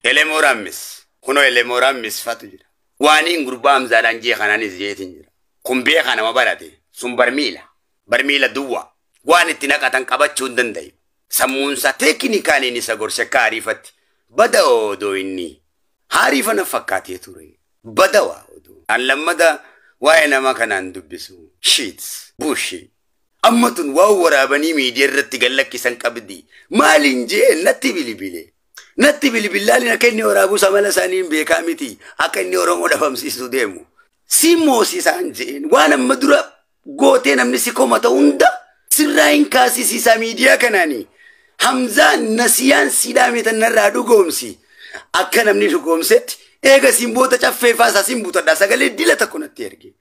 Elemoo Raammis. Kunoo Elemoo Raammis fatu jira. Waan hin gurbaa Hamzaadhaan jee kanaanis jeetiin jira. Kun beekaa nama barate sun barmiila. Barmiila duwwaa. Waan itti naqatan qabachuu hin danda'u. Sammuunsaa teeknikaaliin isa gorse akka ariifatti. Bada odoo inni. Haariifa na fakkaatee ture. Badawaa odoo. An lammada waa'ee nama kanaan dubbisu. Shiits. Bushii. Amma tun waan waraabanii miidiyaa irratti gallakkisan qabdi. Maaliin jee natti bilbile. Natti bilbillaan akka inni waraabus amala isaanii hin beekaa miti. Akka inni Oromoo dhabamsiisuu deemu. Si moosisaan jeen waan amma dura gootee namni si komata hunda sirraa hin kaasisiisaa miidiyaa kanaani. Hamzaan nasiyaan si dhaame tanarraa dhugoomsi. Akka namni dhugoomsetti eega siin boota caffee faasaa siin buutadhaa sagalee dila tokko natti erge.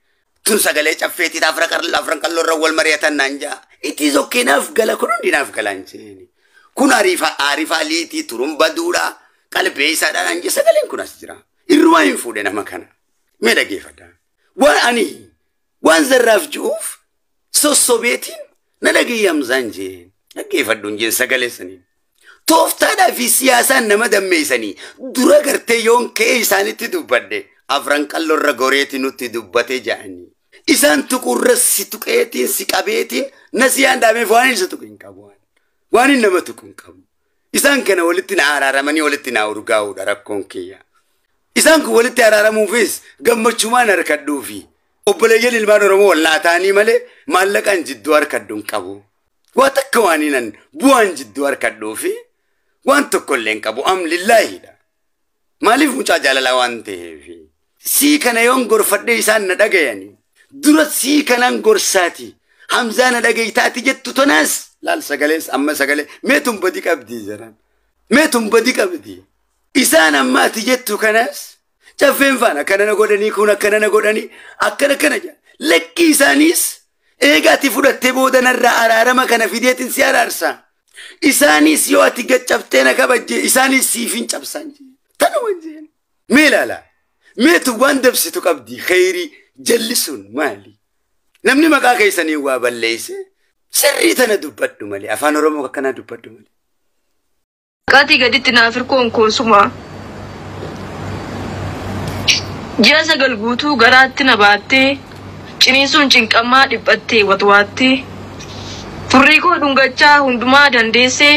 Tun sagalee caffeetii afran qalloorra wal mari'atan naan jaa. It is okay naaf gala kun hundi naaf galaan jeeni. Kun ariifaa liitii turumba duudhaa qalbee isaadhaan naan jee sagaleen kun as jira. Irrumaa hin fuudhe nama kana. Mee dhageeffadhaa. Waan ani waan zarraaf ji'uuf sossobeetiin na dhageeyye Hamzaan jeen. Dhaggeeffadhuun jeen sagalee saniin. Tooftaadhaa fi siyaasaan nama dammeessanii dura gartee yoon ka'ee isaanitti dubbadhe afran qalloorra goreeti nutti dubbate ja'anii. Isaan tuqurra si tuqeetiin si qabeetiin na siyaan dhaameef waan isa tuqu hin qabu. Waan inni nama tuqu hin qabu. Isaan kana walitti na araaramanii walitti na urgaa'uudha rakkoon kiyya. Isaan kun walitti araaramuufis gammachumaan harkadhuufi obboleeyyan ilmaan Oromoo wal ta'anii malee maallaqaan jidduu harkadhu hin qabu. Waa takka waan hinan bu'aan jidduu harkadhuufi waan tokko illee hin qabu amlillaahidha. Maaliif mucaa jaalalaa waan ta'eef. Sii kana yoon gorfadhee isaan na dhagayani. Dura sii kanaan gorsaati. Hamzaa na dhagaytaati jettu tonaas. Laal sagalees amma sagalee meetun badi qabdi jedhan. Meetun badi qabdi. Isaan amma ati jettu kanaas caffeen faana akkana na godhanii kun akkana na godhanii akkana kana jedha. Lakki isaaniis eega ati fudhattee booda narraa araarama kana fideetiin si araarsa. Isaanis yoo ati gaccabtee na kabajje isaanis siif hin cabsan jee. Tanuma jeen. Mee ilaala. Meetu waan dabsitu qabdi kheyrii jalli sun maali? Namni maqaa keessanii waa balleesse sirrii tana dubbadhu malee afaan Oromoo akkanaa dubbadhu malee. Qaatii gaditti naaf hirkoon koosuma. Ji'a 9 guutuu garaatti na baattee ciniinsuun cinqamaa dhiphattee watwaattee furrii koo dhungachaa hundumaa dandeessee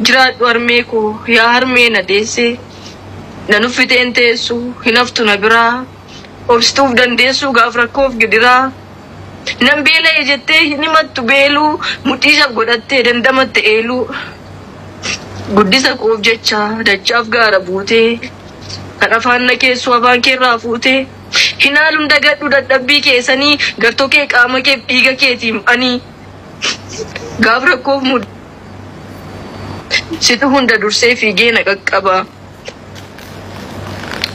jiraadhu harmee koo yaa harmee na deessee na nuffiteen teessu hin haftu na biraa obsituuf dandeessuu gaaf rakkoof gidiraa nan beela'e jettee hin himattu beeluu mudhiisa godhattee dandamatte eeluu guddisa koof jecha dachaaf gaara buutee kan afaan na keessu afaan keerraa fuutee hinaaluun dagadhu dadhabbii keessanii gartoo kee qaama kee dhiiga keetiin ani gaaf rakkoof mud situ hunda dursee fiigee na qaqqaba.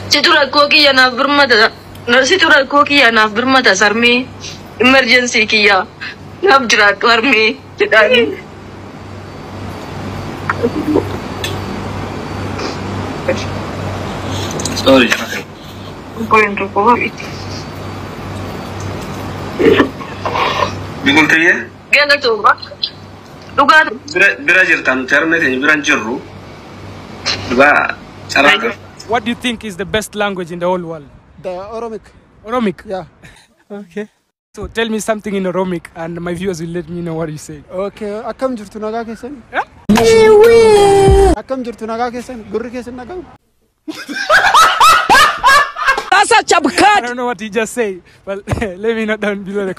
Situ rakkoo kiyya naaf birmata situ rakkoo kiyya naaf birmata sarmee emergency kiyya naaf jiraadhu harmee jedhaanii. Sorry. Going to go. Biqiltuyyee? Galatooma. Dhugaa. Bira jirta nuti harmee keenya bira hin jirru. Dhugaa carraa qaba. What do you think is the best language in the whole world? The Oromic. Oromic? Yeah. Okay. So tell me something in Oromic and my viewers will let me know what you say. Okay. Akkam jirtu nagaa keessan? Akkam jirtu nagaa keessan? Gurri keessan nagaa? That's a chap cut. I don't know what he just said, but let me know down below the comments.